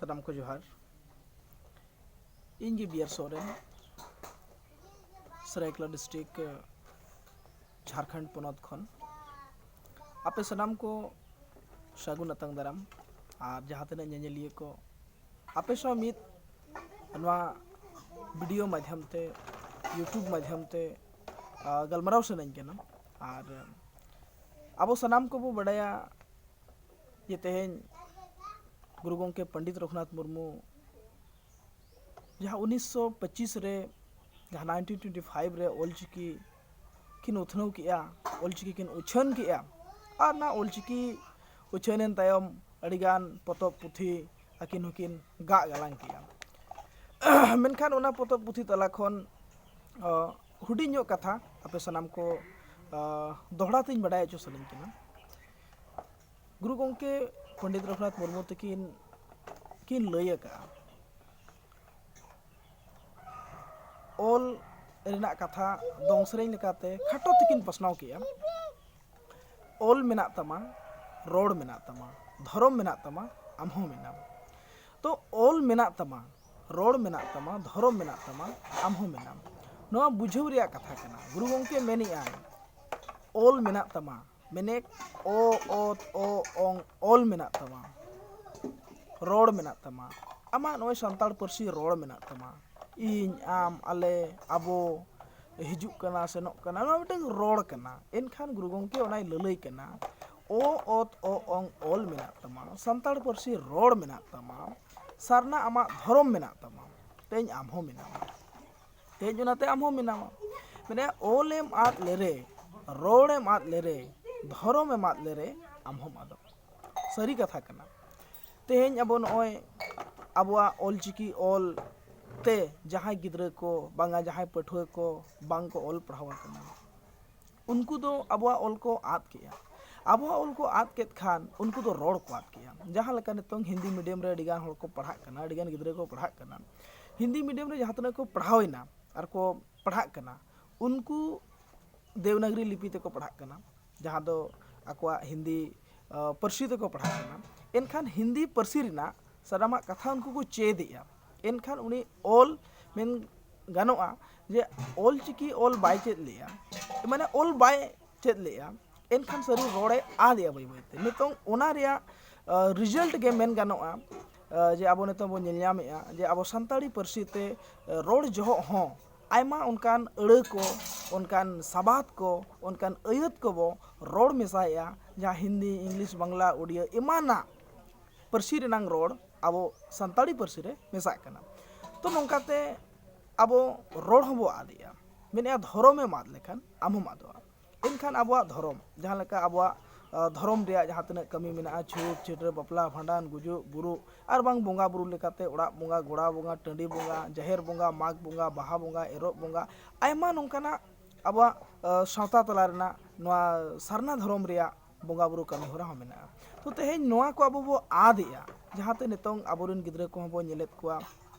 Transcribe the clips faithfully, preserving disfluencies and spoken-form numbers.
ᱥᱟᱱᱟᱢ ᱠᱚ ᱡᱚᱦᱟᱨ᱾ ᱤᱧ ᱜᱮ ᱵᱤ ᱟᱨ ᱥᱚᱨᱮᱱ, ᱥᱟᱹᱨᱟᱹᱭᱠᱮᱞᱟ ᱰᱤᱥᱴᱨᱤᱠᱴ, ᱡᱷᱟᱲᱠᱷᱚᱸᱰ ᱯᱚᱱᱚᱛ ᱠᱷᱚᱱ᱾ ᱟᱯᱮ ᱥᱟᱱᱟᱢ ᱠᱚ ᱥᱟᱹᱜᱩᱱ ᱟᱛᱟᱝ ᱫᱟᱨᱟᱢ, ᱟᱨ ᱡᱟᱦᱟᱸ ᱛᱤᱱᱟᱹᱜ ᱧᱮᱧᱮᱞᱤᱭᱟᱹ ᱠᱚ, ᱟᱯᱮ ᱥᱟᱶ ᱢᱤᱫ ᱱᱚᱣᱟ ᱵᱷᱤᱰᱤᱭᱳ ᱢᱟᱫᱽᱫᱷᱚᱢ ᱛᱮ, YouTube ᱢᱟᱫᱽᱫᱷᱚᱢ ᱛᱮ, ᱟ, ᱜᱟᱞᱢᱟᱨᱟᱣ ᱥᱟᱱᱟᱧ ᱠᱟᱱᱟ᱾ ᱟᱨ ᱟᱵᱚ ᱥᱟᱱᱟᱢ ᱠᱚᱵᱚ ᱵᱟᱰᱟᱭᱟ ᱡᱮ ᱛᱮᱦᱮᱧ ᱜᱩᱨᱩ ᱜᱚᱢᱠᱮ ᱯᱚᱱᱰᱤᱛ ᱨᱚᱜᱷᱩᱱᱟᱛᱷ ᱢᱩᱨᱢᱩ ᱡᱟᱦᱟᱸ ᱩᱱᱤᱥᱥᱚ ᱯᱚᱸᱪᱤᱥ ᱨᱮ, ᱡᱟᱦᱟᱸ ᱱᱟᱭᱤᱱᱴᱤᱱ ᱴᱩᱭᱮᱱᱴᱤ ᱯᱷᱟᱭᱤᱵᱷ ᱨᱮ ᱚᱞᱪᱤᱠᱤ ᱠᱤᱱ ᱩᱛᱷᱱᱟᱹᱣ ᱠᱮᱜᱼᱟ, ᱚᱞᱪᱤᱠᱤ ᱠᱤᱱ ᱩᱪᱷᱟᱹᱱ ᱠᱮᱜᱼᱟ, ᱟᱨ ᱚᱱᱟ ᱚᱞᱪᱤᱠᱤ ᱩᱪᱷᱟᱹᱱ ᱮᱱ ᱛᱟᱭᱚᱢ ᱟᱹᱰᱤᱜᱟᱱ ᱯᱚᱛᱚᱵ ᱯᱩᱛᱷᱤ ᱟᱹᱠᱤᱱ ᱦᱚᱸᱠᱤᱱ ᱜᱟᱜ ᱜᱟᱞᱟᱝ ᱠᱮᱜᱼᱟ᱾ ᱢᱮᱱᱠᱷᱟᱱ ᱚᱱᱟ ᱯᱚᱛᱚᱵ ᱯᱩᱛᱷᱤ ᱛᱟᱞᱟ ᱠᱷᱚᱱ, ᱚ, ᱦᱩᱰᱤᱧ ᱧᱚᱜ ᱠᱟᱛᱷᱟ ᱟᱯᱮ ᱥᱟᱱᱟᱢ ᱠᱚ, ᱚ, ᱫᱚᱦᱲᱟ ᱛᱤᱧ ᱵᱟᱰᱟᱭ ᱦᱚᱪᱚ ᱥᱟᱱᱟᱧ ᱠᱟᱱᱟ᱾ ᱜᱩᱨᱩ ᱜᱚᱢᱠᱮ ᱯᱚᱱᱰᱤᱛ ᱨᱚᱜᱷᱩᱱᱟᱛᱷ ᱢᱩᱨᱢᱩ ᱛᱟᱹᱠᱤᱱ ᱠᱤᱱ ᱞᱟᱹᱭ ᱟᱠᱟᱫᱼᱟ, ᱚᱞ ᱨᱮᱱᱟᱜ ᱠᱟᱛᱷᱟ ᱫᱚᱝ ᱥᱮᱨᱮᱧ ᱞᱮᱠᱟᱛᱮ ᱠᱷᱟᱴᱚ ᱛᱮᱠᱤᱱ ᱯᱟᱥᱱᱟᱣ ᱠᱮᱜᱼᱟ᱾ ᱚᱞ ᱢᱮᱱᱟᱜ ᱛᱟᱢᱟ, ᱨᱚᱲ ᱢᱮᱱᱟᱜ ᱛᱟᱢᱟ, ᱫᱷᱚᱨᱚᱢ ᱢᱮᱱᱟᱜ ᱛᱟᱢᱟ, ᱟᱢ ᱦᱚᱸ ᱢᱮᱱᱟᱢ᱾ ᱛᱚ, ᱚᱞ ᱢᱮᱱᱟᱜ ᱛᱟᱢᱟ, ᱨᱚᱲ ᱢᱮᱱᱟᱜ ᱛᱟᱢᱟ, ᱫᱷᱚᱨᱚᱢ ᱢᱮᱱᱟᱜ ᱛᱟᱢᱟ, ᱟᱢ ᱦᱚᱸ ᱢᱮᱱᱟᱢ᱾ ᱱᱚᱣᱟ ᱵᱩᱡᱷᱟᱹᱣ ᱨᱮᱭᱟᱜ ᱠᱟᱛᱷᱟ ᱠᱟᱱᱟ᱾ ᱜᱩᱨᱩ ᱜᱚᱢᱠᱮ ᱢᱮᱱᱮᱜᱼᱟᱭ, ᱚᱞ ᱢᱮᱱᱟᱜ ᱛᱟᱢᱟ, ᱢᱮᱱᱮᱠ ᱚ, ᱚᱛ, ᱚ, ᱚᱝ, ᱚᱞ ᱢᱮᱱᱟᱜ ᱛᱟᱢᱟ, ᱨᱚᱲ ᱢᱮᱱᱟᱜ ᱛᱟᱢᱟ, ᱟᱢᱟᱜ ᱱᱚᱜᱼᱚᱭ ᱥᱟᱱᱛᱟᱲ ᱯᱟᱹᱨᱥᱤ ᱨᱚᱲ ᱢᱮᱱᱟᱜ ᱛᱟᱢᱟ, ᱤᱧ, ᱟᱢ, ᱟᱞᱮ, ᱟᱵᱚ, ᱦᱤᱡᱩᱜ ᱠᱟᱱᱟ, ᱥᱮᱱᱚᱜ ᱠᱟᱱᱟ, ᱱᱚᱣᱟ ᱢᱤᱫᱴᱟᱝ ᱨᱚᱲ ᱠᱟᱱᱟ᱾ ᱮᱱᱠᱷᱟᱱ ᱜᱩᱨᱩ ᱜᱚᱢᱠᱮ ᱚᱱᱟᱭ ᱞᱟᱹᱞᱟᱹᱭ ᱠᱟᱱᱟ, ᱚ, ᱚᱛ, ᱚ, ᱚᱝ, ᱚᱞ ᱢᱮᱱᱟᱜ ᱛᱟᱢᱟ, ᱥᱟᱱᱛᱟᱲ ᱯᱟᱹᱨᱥᱤ ᱨᱚᱲ ᱢᱮᱱᱟᱜ ᱛᱟᱢᱟ, ᱥᱟᱨᱱᱟ ᱟᱢᱟᱜ ᱫᱷᱚᱨᱚᱢ ᱢᱮᱱᱟᱜ ᱛᱟᱢᱟ, ᱛᱮᱦᱮᱧ ᱟᱢ ᱦᱚᱸ ᱢᱮᱱᱟᱢᱟ᱾ ᱛᱮᱦᱮᱧ ᱚᱱᱟᱛᱮ ᱟᱢ ᱦᱚᱸ ᱢᱮᱱᱟᱢᱟ᱾ ᱢᱟᱱᱮ, ᱚᱞᱮᱢ ᱟᱫ ᱞᱮᱨᱮ, ᱨᱚᱲᱮᱢ ᱟᱫ ᱞᱮᱨᱮ, ᱫᱷᱚᱨᱚᱢᱮᱢ ᱟᱫ ᱞᱮᱨᱮ, ᱟᱢ ᱦᱚᱸᱢ ᱟᱫᱚᱜ᱾ ᱥᱟᱹᱨᱤ ᱠᱟᱛᱷᱟ ᱠᱟᱱᱟ᱾ ᱛᱮᱦᱮᱧ ᱟᱵᱚ ᱱᱚᱜᱼᱚᱭ ᱟᱵᱚᱣᱟᱜ ᱚᱞᱪᱤᱠᱤ ᱚᱞ ᱛᱮ ᱡᱟᱦᱟᱸᱭ ᱜᱤᱫᱽᱨᱟᱹ ᱠᱚ ᱵᱟᱝᱟ, ᱡᱟᱦᱟᱸᱭ ᱯᱟᱹᱴᱷᱩᱣᱟᱹ ᱠᱚ ᱵᱟᱝ ᱠᱚ ᱚᱞ ᱯᱟᱲᱦᱟᱣ ᱟᱠᱟᱱᱟ, ᱩᱱᱠᱩ ᱫᱚ ᱟᱵᱚᱣᱟᱜ ᱚᱞ ᱠᱚ ᱟᱫ ᱠᱮᱜᱼᱟ᱾ ᱟᱵᱚᱣᱟᱜ ᱚᱞ ᱠᱚ ᱟᱫ ᱠᱮᱫ ᱠᱷᱟᱱ, ᱩᱱᱠᱩ ᱫᱚ ᱨᱚᱲ ᱠᱚ ᱟᱫ ᱠᱮᱜᱼᱟ᱾ ᱡᱟᱦᱟᱸ ᱞᱮᱠᱟ ᱱᱤᱛᱚᱝ ᱦᱤᱱᱫᱤ ᱢᱤᱰᱤᱭᱟᱢ ᱨᱮ ᱟᱹᱰᱤᱜᱟᱱ ᱦᱚᱲ ᱠᱚ ᱯᱟᱲᱦᱟᱜ ᱠᱟᱱᱟ, ᱟᱹᱰᱤᱜᱟᱱ ᱜᱤᱫᱽᱨᱟᱹ ᱠᱚ ᱯᱟᱲᱦᱟᱜ ᱠᱟᱱᱟ, ᱦᱤᱱᱫᱤ ᱢᱤᱰᱤᱭᱟᱢ ᱨᱮ ᱡᱟᱦᱟᱸ ᱛᱤᱱᱟᱹᱜ ᱠᱚ ᱯᱟᱲᱦᱟᱣ ᱮᱱᱟ ᱟᱨ ᱠᱚ ᱯᱟᱲᱦᱟᱜ ᱠᱟᱱᱟ, ᱩᱱᱠᱩ ᱫᱮᱵᱽᱱᱟᱜᱽᱨᱤ ᱞᱤᱯᱤ ᱛᱮᱠᱚ ᱯᱟᱲᱦᱟᱜ ᱠᱟᱱᱟ, ᱡᱟᱦᱟᱸ ᱫᱚ ᱟᱠᱚᱣᱟᱜ ᱦᱤᱱᱫᱤ, ᱟ, ᱯᱟᱹᱨᱥᱤ ᱛᱮᱠᱚ ᱯᱟᱲᱦᱟᱜ ᱠᱟᱱᱟ᱾ ᱮᱱᱠᱷᱟᱱ ᱦᱤᱱᱫᱤ ᱯᱟᱹᱨᱥᱤ ᱨᱮᱱᱟᱜ ᱥᱟᱱᱟᱢᱟᱜ ᱠᱟᱛᱷᱟ ᱩᱱᱠᱩ ᱠᱚ ᱪᱮᱫ ᱮᱫᱼᱟ᱾ ᱮᱱᱠᱷᱟᱱ ᱩᱱᱤ ᱚᱞ ᱢᱮᱱ ᱜᱟᱱᱚᱜᱼᱟ ᱡᱮ ᱚᱞ ᱪᱤᱠᱤ ᱚᱞ ᱵᱟᱭ ᱪᱮᱫ ᱞᱮᱜᱼᱟ, ᱢᱟᱱᱮ ᱚᱞ ᱵᱟᱭ ᱪᱮᱫ ᱞᱮᱜᱼᱟ, ᱮᱱᱠᱷᱟᱱ ᱥᱟᱹᱨᱤ ᱨᱚᱲᱮ ᱟᱫ ᱮᱜᱼᱟ ᱵᱟᱹᱭ ᱵᱟᱹᱭᱛᱮ᱾ ᱱᱤᱛᱚᱝ ᱚᱱᱟ ᱨᱮᱭᱟᱜ ᱨᱤᱡᱟᱞᱴ ᱜᱮ ᱢᱮᱱ ᱜᱟᱱᱚᱜᱼᱟ, ᱡᱮ ᱟᱵᱚ ᱱᱤᱛᱚᱝ ᱵᱚᱱ ᱧᱮᱞ ᱧᱟᱢᱮᱜᱼᱟ ᱡᱮ ᱟᱵᱚ ᱥᱟᱱᱛᱟᱲᱤ ᱯᱟᱹᱨᱥᱤ ᱛᱮ ᱨᱚᱲ ᱡᱚᱦᱚᱜ ᱦᱚᱸ ᱟᱭᱢᱟ ᱚᱱᱠᱟᱱ ᱟᱹᱲᱟᱹ ᱠᱚ, ᱚᱱᱠᱟᱱ ᱥᱟᱵᱟᱫ ᱠᱚ, ᱚᱱᱠᱟᱱ ᱟᱹᱭᱟᱹᱛ ᱠᱚᱵᱚ ᱨᱚᱲ ᱢᱮᱥᱟᱭᱮᱜᱼᱟ, ᱡᱟᱦᱟᱸ ᱦᱤᱱᱫᱤ, ᱤᱝᱞᱤᱥ, ᱵᱟᱝᱞᱟ, ᱳᱰᱤᱭᱟ ᱮᱢᱟᱱᱟᱜ ᱯᱟᱹᱨᱥᱤ ᱨᱮᱱᱟᱝ ᱨᱚᱲ ᱟᱵᱚ ᱥᱟᱱᱛᱟᱲᱤ ᱯᱟᱹᱨᱥᱤ ᱨᱮ ᱢᱮᱥᱟᱜ ᱠᱟᱱᱟ᱾ ᱛᱚ ᱱᱚᱝᱠᱟᱛᱮ ᱟᱵᱚ ᱨᱚᱲ ᱦᱚᱸᱵᱚ ᱟᱫᱮᱜᱼᱟ᱾ ᱢᱮᱱᱮᱜᱼᱟ, ᱫᱷᱚᱨᱚᱢᱮᱢ ᱟᱫ ᱞᱮᱠᱷᱟᱱ ᱟᱢ ᱦᱚᱸᱢ ᱟᱫᱚᱜᱼᱟ᱾ ᱮᱱᱠᱷᱟᱱ ᱟᱵᱚᱣᱟᱜ ᱫᱷᱚᱨᱚᱢ, ᱡᱟᱦᱟᱸ ᱞᱮᱠᱟ ᱟᱵᱚᱣᱟᱜ ᱫᱷᱚᱨᱚᱢ ᱨᱮᱭᱟᱜ ᱡᱟᱦᱟᱸ ᱛᱤᱱᱟᱹᱜ ᱠᱟᱹᱢᱤ ᱢᱮᱱᱟᱜᱼᱟ, ᱪᱷᱩᱛ, ᱪᱷᱟᱹᱴᱭᱟᱹᱨ, ᱵᱟᱯᱞᱟ, ᱵᱷᱟᱸᱰᱟᱱ, ᱜᱩᱡᱩᱜ, ᱵᱩᱨᱩᱜ, ᱟᱨ ᱵᱟᱝ ᱵᱚᱸᱜᱟ ᱵᱩᱨᱩ ᱞᱮᱠᱟᱛᱮ ᱚᱲᱟᱜ ᱵᱚᱸᱜᱟ, ᱜᱚᱲᱟ ᱵᱚᱸᱜᱟ, ᱴᱟᱺᱰᱤ ᱵᱚᱸᱜᱟ, ᱡᱟᱦᱮᱨ ᱵᱚᱸᱜᱟ, ᱢᱟᱜᱽ ᱵᱚᱸᱜᱟ, ᱵᱟᱦᱟ ᱵᱚᱸᱜᱟ, ᱮᱨᱚᱜ ᱵᱚᱸᱜᱟ, ᱟᱭᱢᱟ ᱱᱚᱝᱠᱟᱱᱟᱜ ᱟᱵᱚᱣᱟᱜ ᱥᱟᱶᱛᱟ ᱛᱟᱞᱟ ᱨᱮᱱᱟᱜ ᱱᱚᱣᱟ ᱥᱟᱨᱱᱟ ᱫᱷᱚᱨᱚᱢ ᱨᱮᱭᱟᱜ ᱵᱚᱸᱜᱟ ᱵᱩᱨᱩ ᱠᱟᱹᱢᱤ ᱦᱚᱨᱟ ᱦᱚᱸ ᱢᱮᱱᱟᱜᱼᱟ᱾ ᱛᱚ ᱛᱮᱦᱮᱧ ᱱᱚᱣᱟ ᱠᱚ ᱟᱵᱚ ᱵᱚ ᱟᱫ ᱮᱜᱼᱟ, ᱡᱟᱦᱟᱸᱛᱮ ᱱᱤᱛᱚᱝ ᱟᱵᱚᱨᱮᱱ ᱜᱤᱫᱽᱨᱟᱹ ᱠᱚᱦᱚᱸ ᱵᱚ ᱧᱮᱞᱮᱫ ᱠᱚᱣᱟ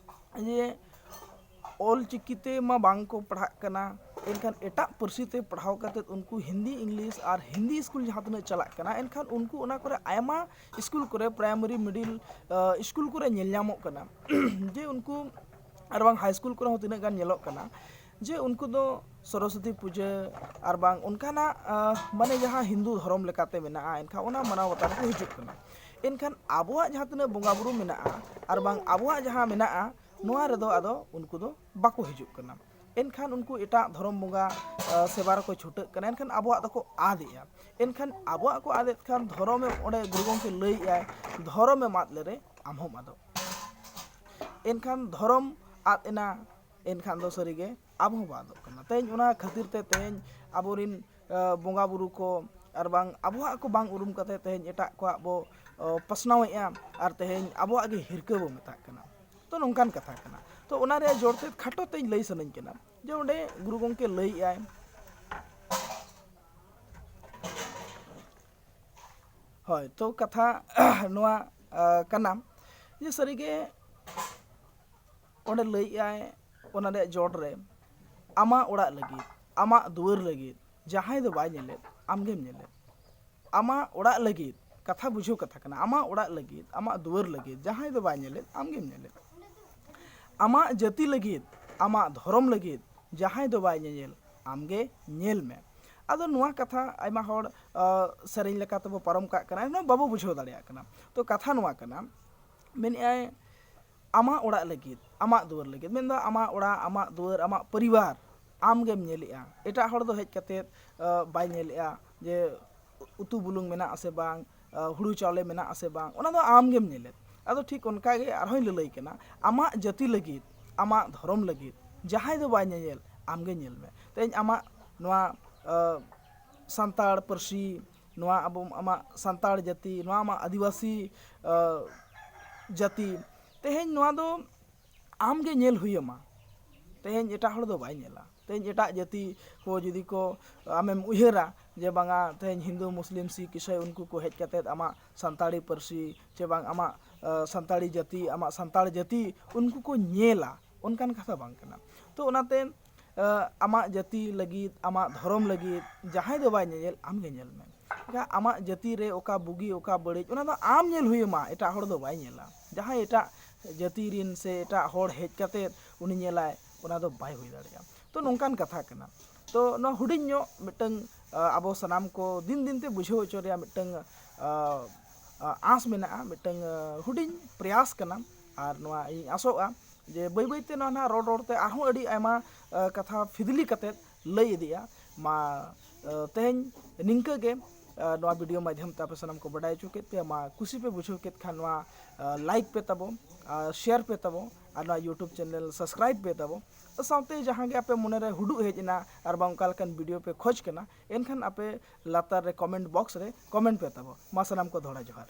ᱡᱮ ᱚᱞ ᱪᱤᱠᱤ ᱛᱮ ᱢᱟ ᱵᱟᱝ ᱠᱚ ᱯᱟᱲᱦᱟᱜ ᱠᱟᱱᱟ, ᱮᱱᱠᱷᱟᱱ ᱮᱴᱟᱜ ᱯᱟᱹᱨᱥᱤ ᱛᱮ ᱯᱟᱲᱦᱟᱣ ᱠᱟᱛᱮᱫ ᱩᱱᱠᱩ ᱦᱤᱱᱫᱤ, ᱤᱝᱞᱤᱥ ᱟᱨ ᱦᱤᱱᱫᱤ ᱥᱠᱩᱞ ᱡᱟᱦᱟᱸ ᱛᱤᱱᱟᱹᱜ ᱪᱟᱞᱟᱜ ᱠᱟᱱᱟ, ᱮᱱᱠᱷᱟᱱ ᱩᱱᱠᱩ ᱚᱱᱟ ᱠᱚᱨᱮ ᱟᱭᱢᱟ ᱥᱠᱩᱞ ᱠᱚᱨᱮ, ᱯᱨᱟᱭᱢᱟᱨᱤ, ᱢᱤᱰᱤᱞ ᱥᱠᱩᱞ ᱠᱚᱨᱮ ᱧᱮᱞ ᱧᱟᱢᱚᱜ ᱠᱟᱱᱟ ᱡᱮ ᱩᱱᱠᱩ, ᱟᱨ ᱵᱟᱝ ᱦᱟᱭ ᱥᱠᱩᱞ ᱠᱚᱨᱮ ᱦᱚᱸ ᱛᱤᱱᱟᱹᱜ ᱜᱟᱱ ᱧᱮᱞᱚᱜ ᱠᱟᱱᱟ ᱡᱮ ᱩᱱᱠᱩ ᱫᱚ ᱥᱚᱨᱚᱥᱚᱛᱤ ᱯᱩᱡᱟᱹ ᱟᱨ ᱵᱟᱝ ᱚᱱᱠᱟᱱᱟᱜ ᱢᱟᱱᱮ ᱡᱟᱦᱟᱸ ᱦᱤᱱᱫᱩ ᱫᱷᱚᱨᱚᱢ ᱞᱮᱠᱟᱛᱮ ᱢᱮᱱᱟᱜᱼᱟ, ᱮᱱᱠᱷᱟᱱ ᱚᱱᱟ ᱢᱟᱱᱟᱣ ᱵᱟᱛᱟᱣ ᱨᱮᱠᱚ ᱦᱤᱡᱩᱜ ᱠᱟᱱᱟ᱾ ᱮᱱᱠᱷᱟᱱ ᱟᱵᱚᱣᱟᱜ ᱡᱟᱦᱟᱸ ᱛᱤᱱᱟᱹᱜ ᱵᱚᱸᱜᱟ ᱵᱩᱨᱩ ᱢᱮᱱᱟᱜᱼᱟ ᱟᱨ ᱵᱟᱝ ᱟᱵᱚᱣᱟᱜ ᱡᱟᱦᱟᱸ ᱢᱮᱱᱟᱜᱼᱟ, ᱱᱚᱣᱟ ᱨᱮᱫᱚ ᱟᱫᱚ ᱩᱱᱠᱩ ᱫᱚ ᱵᱟᱠᱚ ᱦᱤᱡᱩᱜ ᱠᱟᱱᱟ᱾ ᱮᱱᱠᱷᱟᱱ ᱩᱱᱠᱩ ᱮᱴᱟᱜ ᱫᱷᱚᱨᱚᱢ ᱵᱚᱸᱜᱟ ᱥᱮᱵᱟ ᱨᱮᱠᱚ ᱪᱷᱩᱴᱟᱹᱜ ᱠᱟᱱᱟ, ᱮᱱᱠᱷᱟᱱ ᱟᱵᱚᱣᱟᱜ ᱫᱚᱠᱚ ᱟᱫᱮᱜᱼᱟ᱾ ᱮᱱᱠᱷᱟᱱ ᱟᱵᱚᱣᱟᱜ ᱠᱚ ᱟᱫᱮᱫ ᱠᱷᱟᱱ ᱫᱷᱚᱨᱚᱢᱮ, ᱚᱸᱰᱮ ᱜᱩᱨᱩ ᱜᱚᱢᱠᱮ ᱞᱟᱹᱭᱮᱜᱼᱟᱭ, ᱫᱷᱚᱨᱚᱢᱮᱢ ᱟᱫ ᱞᱮᱨᱮ ᱟᱢ ᱦᱚᱸᱢ ᱟᱫᱚᱜ᱾ ᱮᱱᱠᱷᱟᱱ ᱫᱷᱚᱨᱚᱢ ᱟᱫ ᱮᱱᱟ, ᱮᱱᱠᱷᱟᱱ ᱫᱚ ᱥᱟᱹᱨᱤᱜᱮ ᱟᱵᱚ ᱦᱚᱸ ᱵᱚ ᱟᱫᱚᱜ ᱠᱟᱱᱟ᱾ ᱛᱮᱦᱮᱧ ᱚᱱᱟ ᱠᱷᱟᱹᱛᱤᱨ ᱛᱮ ᱛᱮᱦᱮᱧ ᱟᱵᱚᱨᱮᱱ ᱵᱚᱸᱜᱟ ᱵᱩᱨᱩ ᱠᱚ ᱟᱨ ᱵᱟᱝ ᱟᱵᱚᱣᱟᱜ ᱠᱚ ᱵᱟᱝ ᱩᱨᱩᱢ ᱠᱟᱛᱮ ᱛᱮᱦᱮᱧ ᱮᱴᱟᱜ ᱠᱚᱣᱟᱜ ᱵᱚ ᱯᱟᱥᱱᱟᱣᱮᱫᱼᱟ ᱟᱨ ᱛᱮᱦᱮᱧ ᱟᱵᱚᱣᱟᱜ ᱜᱮ ᱦᱤᱨᱠᱟᱹ ᱵᱚ ᱢᱮᱛᱟᱜ ᱠᱟᱱᱟ᱾ ᱛᱚ ᱱᱚᱝᱠᱟᱱ ᱠᱟᱛᱷᱟ ᱠᱟᱱᱟ᱾ ᱛᱚ ᱚᱱᱟ ᱨᱮᱭᱟᱜ ᱡᱚᱲ ᱛᱮ ᱠᱷᱟᱴᱚ ᱛᱮᱧ ᱞᱟᱹᱭ ᱥᱟᱱᱟᱧ ᱠᱟᱱᱟ ᱡᱮ ᱚᱸᱰᱮ ᱜᱩᱨᱩ ᱜᱚᱢᱠᱮ ᱞᱟᱹᱭᱮᱜᱼᱟᱭ, ᱦᱳᱭ, ᱛᱚ ᱠᱟᱛᱷᱟ ᱱᱚᱣᱟ ᱠᱟᱱᱟ ᱡᱮ ᱥᱟᱹᱨᱤᱜᱮ ᱚᱸᱰᱮ ᱞᱟᱹᱭᱮᱜᱼᱟᱭ, ᱚᱱᱟ ᱨᱮᱭᱟᱜ ᱡᱚᱲ ᱨᱮ ᱟᱢᱟᱜ ᱚᱲᱟᱜ ᱞᱟᱹᱜᱤᱫ, ᱟᱢᱟᱜ ᱫᱩᱣᱟᱹᱨ ᱞᱟᱹᱜᱤᱫ ᱡᱟᱦᱟᱸᱭ ᱫᱚ ᱵᱟᱭ ᱧᱮᱞᱮᱫ, ᱟᱢᱜᱮᱢ ᱧᱮᱞᱮᱫ᱾ ᱟᱢᱟᱜ ᱚᱲᱟᱜ ᱞᱟᱹᱜᱤᱫ ᱠᱟᱛᱷᱟ ᱵᱩᱡᱷᱟᱹᱣ ᱠᱟᱛᱷᱟ ᱠᱟᱱᱟ᱾ ᱟᱢᱟᱜ ᱚᱲᱟᱜ ᱞᱟᱹᱜᱤᱫ, ᱟᱢᱟᱜ ᱫᱩᱣᱟᱹᱨ ᱞᱟᱹᱜᱤᱫ ᱡᱟᱦᱟᱸᱭ ᱫᱚ ᱵᱟᱭ ᱧᱮᱞᱮᱫ, ᱟᱢ ᱜᱮᱢ ᱧᱮᱞᱮᱫ᱾ ᱟᱢᱟᱜ ᱡᱟᱹᱛᱤ ᱞᱟᱹᱜᱤᱫ, ᱟᱢᱟᱜ ᱫᱷᱚᱨᱚᱢ ᱞᱟᱹᱜᱤᱫ ᱡᱟᱦᱟᱸᱭ ᱫᱚ ᱵᱟᱭ ᱧᱮᱧᱮᱞ, ᱟᱢ ᱜᱮ ᱧᱮᱞ ᱢᱮ᱾ ᱟᱫᱚ ᱱᱚᱣᱟ ᱠᱟᱛᱷᱟ ᱟᱭᱢᱟ ᱦᱚᱲ ᱥᱮᱨᱮᱧ ᱞᱮᱠᱟ ᱛᱮᱵᱚ ᱯᱟᱨᱚᱢ ᱠᱟᱜ ᱠᱟᱱᱟ, ᱮᱱᱦᱚᱸ ᱵᱟᱵᱚ ᱵᱩᱡᱷᱟᱹᱣ ᱫᱟᱲᱮᱭᱟᱜ ᱠᱟᱱᱟ᱾ ᱛᱚ ᱠᱟᱛᱷᱟ ᱱᱚᱣᱟ ᱠᱟᱱᱟ, ᱢᱮᱱᱮᱫᱼᱟᱭ ᱟᱢᱟᱜ ᱚᱲᱟᱜ ᱞᱟᱹᱜᱤᱫ, ᱟᱢᱟᱜ ᱫᱩᱣᱟᱹᱨ ᱞᱟᱹᱜᱤᱫ, ᱢᱮᱱᱫᱚ ᱟᱢᱟᱜ ᱚᱲᱟᱜ, ᱟᱢᱟᱜ ᱫᱩᱣᱟᱹᱨ, ᱟᱢᱟᱜ ᱯᱚᱨᱤᱵᱟᱨ ᱟᱢ ᱜᱮᱢ ᱧᱮᱞᱮᱜᱼᱟ᱾ ᱮᱴᱟᱜ ᱦᱚᱲ ᱫᱚ ᱦᱮᱡ ᱠᱟᱛᱮᱫ ᱵᱟᱭ ᱧᱮᱞᱮᱜᱼᱟ ᱡᱮ ᱩᱛᱩ ᱵᱩᱞᱩᱝ ᱢᱮᱱᱟᱜ ᱟᱥᱮ ᱵᱟᱝ, ᱦᱩᱲᱩ ᱪᱟᱣᱞᱮ ᱢᱮᱱᱟᱜ ᱟᱥᱮ ᱵᱟᱝ, ᱚᱱᱟ ᱫᱚ ᱟᱢ ᱜᱮᱢ ᱧᱮᱞᱮᱫ᱾ ᱟᱫᱚ ᱴᱷᱤᱠ ᱚᱱᱠᱟ ᱜᱮ ᱟᱨᱦᱚᱸᱧ ᱞᱟᱹᱞᱟᱹᱭ ᱠᱟᱱᱟ, ᱟᱢᱟᱜ ᱡᱟᱹᱛᱤ ᱞᱟᱹᱜᱤᱫ, ᱟᱢᱟᱜ ᱫᱷᱚᱨᱚᱢ ᱞᱟᱹᱜᱤᱫ ᱡᱟᱦᱟᱸᱭ ᱫᱚ ᱵᱟᱭ ᱧᱮᱧᱮᱞ, ᱟᱢ ᱜᱮ ᱧᱮᱞ ᱢᱮ᱾ ᱛᱮᱦᱮᱧ ᱟᱢᱟᱜ ᱱᱚᱣᱟ ᱥᱟᱱᱛᱟᱲ ᱯᱟᱹᱨᱥᱤ, ᱱᱚᱣᱟ ᱟᱵᱚ ᱟᱢᱟᱜ ᱥᱟᱱᱛᱟᱲ ᱡᱟᱹᱛᱤ, ᱱᱚᱣᱟ ᱟᱢᱟᱜ ᱟᱹᱫᱤᱵᱟᱹᱥᱤ ᱡᱟᱹᱛᱤ, ᱛᱮᱦᱮᱧ ᱱᱚᱣᱟ ᱫᱚ ᱟᱢ ᱜᱮ ᱧᱮᱞ ᱦᱩᱭ ᱟᱢᱟ᱾ ᱛᱮᱦᱮᱧ ᱮᱴᱟᱜ ᱦᱚᱲ ᱫᱚ ᱵᱟᱭ ᱧᱮᱞᱟ᱾ ᱛᱮᱦᱮᱧ ᱮᱴᱟᱜ ᱡᱟᱹᱛᱤ ᱠᱚ ᱡᱩᱫᱤ ᱠᱚ ᱟᱢᱮᱢ ᱩᱭᱦᱟᱹᱨᱟ ᱡᱮ ᱵᱟᱝᱟ ᱛᱮᱦᱮᱧ ᱦᱤᱱᱫᱩ, ᱢᱩᱥᱞᱤᱢ, ᱥᱤᱠᱷ, ᱤᱥᱟᱹᱭ ᱩᱱᱠᱩ ᱠᱚ ᱦᱮᱡ ᱠᱟᱛᱮᱫ ᱟᱢᱟᱜ ᱥᱟᱱᱛᱟᱲᱤ ᱯᱟᱹᱨᱥᱤ ᱪᱮ ᱵᱟᱝ ᱟᱢᱟᱜ ᱥᱟᱱᱛᱟᱲᱤ ᱡᱟᱹᱛᱤ, ᱟᱢᱟᱜ ᱥᱟᱱᱛᱟᱲ ᱡᱟᱹᱛᱤ ᱩᱱᱠᱩ ᱠᱚ ᱧᱮᱞᱟ, ᱚᱱᱠᱟᱱ ᱠᱟᱛᱷᱟ ᱵᱟᱝ ᱠᱟᱱᱟ᱾ ᱛᱚ ᱚᱱᱟᱛᱮ ᱟᱢᱟᱜ ᱡᱟᱹᱛᱤ ᱞᱟᱹᱜᱤᱫ, ᱟᱢᱟᱜ ᱫᱷᱚᱨᱚᱢ ᱞᱟᱹᱜᱤᱫ ᱡᱟᱦᱟᱸᱭ ᱫᱚ ᱵᱟᱭ ᱧᱮᱧᱮᱞ, ᱟᱢ ᱜᱮ ᱧᱮᱞ ᱢᱮ᱾ ᱮᱱᱠᱷᱟᱱ ᱟᱢᱟᱜ ᱡᱟᱹᱛᱤ ᱨᱮ ᱚᱠᱟ ᱵᱩᱜᱤ ᱚᱠᱟ ᱵᱟᱹᱲᱤᱡ, ᱚᱱᱟ ᱫᱚ ᱟᱢ ᱧᱮᱞ ᱦᱩᱭ ᱟᱢᱟ, ᱮᱴᱟᱜ ᱦᱚᱲ ᱫᱚ ᱵᱟᱭ ᱧᱮᱞᱟ᱾ ᱡᱟᱦᱟᱸᱭ ᱮᱴᱟᱜ ᱡᱟᱹᱛᱤ ᱨᱮᱱ ᱥᱮ ᱮᱴᱟᱜ ᱦᱚᱲ ᱦᱮᱡ ᱠᱟᱛᱮᱫ ᱩᱱᱤ ᱧᱮᱞᱟᱭ, ᱚᱱᱟ ᱫᱚ ᱵᱟᱭ ᱦᱩᱭ ᱫᱟᱲᱮᱭᱟᱜᱼᱟ᱾ ᱛᱚ ᱱᱚᱝᱠᱟᱱ ᱠᱟᱛᱷᱟ ᱠᱟᱱᱟ᱾ ᱛᱚ ᱱᱚᱣᱟ ᱦᱩᱰᱤᱧ ᱧᱚᱜ ᱢᱤᱫᱴᱟᱝ ᱟᱵᱚ ᱥᱟᱱᱟᱢ ᱠᱚ ᱫᱤᱱ ᱫᱤᱱ ᱛᱮ ᱵᱩᱡᱷᱟᱹᱣ ᱦᱚᱪᱚ ᱨᱮᱭᱟᱜ ᱢᱤᱫᱴᱟᱝ ᱟᱸᱥ ᱢᱮᱱᱟᱜᱼᱟ, ᱢᱤᱫᱴᱟᱝ ᱦᱩᱰᱤᱧ ᱯᱨᱚᱭᱟᱥ ᱠᱟᱱᱟ᱾ ᱟᱨ ᱱᱚᱣᱟ ᱤᱧ ᱟᱥᱚᱜᱼᱟ ᱡᱮ ᱵᱟᱹᱭ ᱵᱟᱹᱭᱛᱮ ᱱᱚᱣᱟ ᱱᱟᱦᱟᱜ ᱨᱚᱲ ᱨᱚᱲᱛᱮ ᱟᱨᱦᱚᱸ ᱟᱹᱰᱤ ᱟᱭᱢᱟ ᱠᱟᱛᱷᱟ ᱯᱷᱤᱫᱽᱞᱤ ᱠᱟᱛᱮᱫ ᱞᱟᱹᱭ ᱤᱫᱤᱜᱼᱟ᱾ ᱢᱟ ᱛᱮᱦᱮᱧ ᱱᱤᱝᱠᱟᱹ ᱜᱮ ᱱᱚᱣᱟ ᱵᱷᱤᱰᱤᱭᱳ ᱢᱟᱫᱽᱫᱷᱚᱢ ᱛᱮ ᱟᱯᱮ ᱥᱟᱱᱟᱢ ᱠᱚ ᱵᱟᱰᱟᱭ ᱦᱚᱪᱚ ᱠᱮᱫ ᱯᱮᱭᱟ᱾ ᱢᱟ ᱠᱩᱥᱤ ᱯᱮ ᱵᱩᱡᱷᱟᱹᱣ ᱠᱮᱫ ᱠᱷᱟᱱ ᱱᱚᱣᱟ ᱞᱟᱭᱤᱠ ᱯᱮ ᱛᱟᱵᱚ, ᱟᱨ ᱥᱮᱭᱟᱨ ᱯᱮ ᱛᱟᱵᱚ, ᱟᱨ ᱱᱚᱣᱟ ᱭᱩᱴᱩᱵᱽ ᱪᱮᱱᱮᱞ ᱥᱟᱵᱥᱠᱨᱟᱭᱤᱵᱽ ᱯᱮ ᱛᱟᱵᱚ᱾ ᱥᱟᱶᱛᱮ ᱡᱟᱦᱟᱸ ᱜᱮ ᱟᱯᱮ ᱢᱚᱱᱮᱨᱮ ᱦᱩᱰᱩᱜ ᱦᱮᱡ ᱮᱱᱟ ᱟᱨ ᱵᱟᱝ ᱚᱱᱠᱟ ᱞᱮᱠᱟᱱ ᱵᱷᱤᱰᱤᱭᱳ ᱯᱮ ᱠᱷᱚᱡᱽ ᱠᱟᱱᱟ, ᱮᱱᱠᱷᱟᱱ ᱟᱯᱮ ᱞᱟᱛᱟᱨ ᱨᱮ ᱠᱚᱢᱮᱱᱴ ᱵᱚᱠᱥ ᱨᱮ ᱠᱚᱢᱮᱱᱴ ᱯᱮ ᱛᱟᱵᱚ᱾ ᱢᱟ ᱥᱟᱱᱟᱢ ᱠᱚ ᱫᱚᱦᱲᱟ ᱡᱚᱦᱟᱨ᱾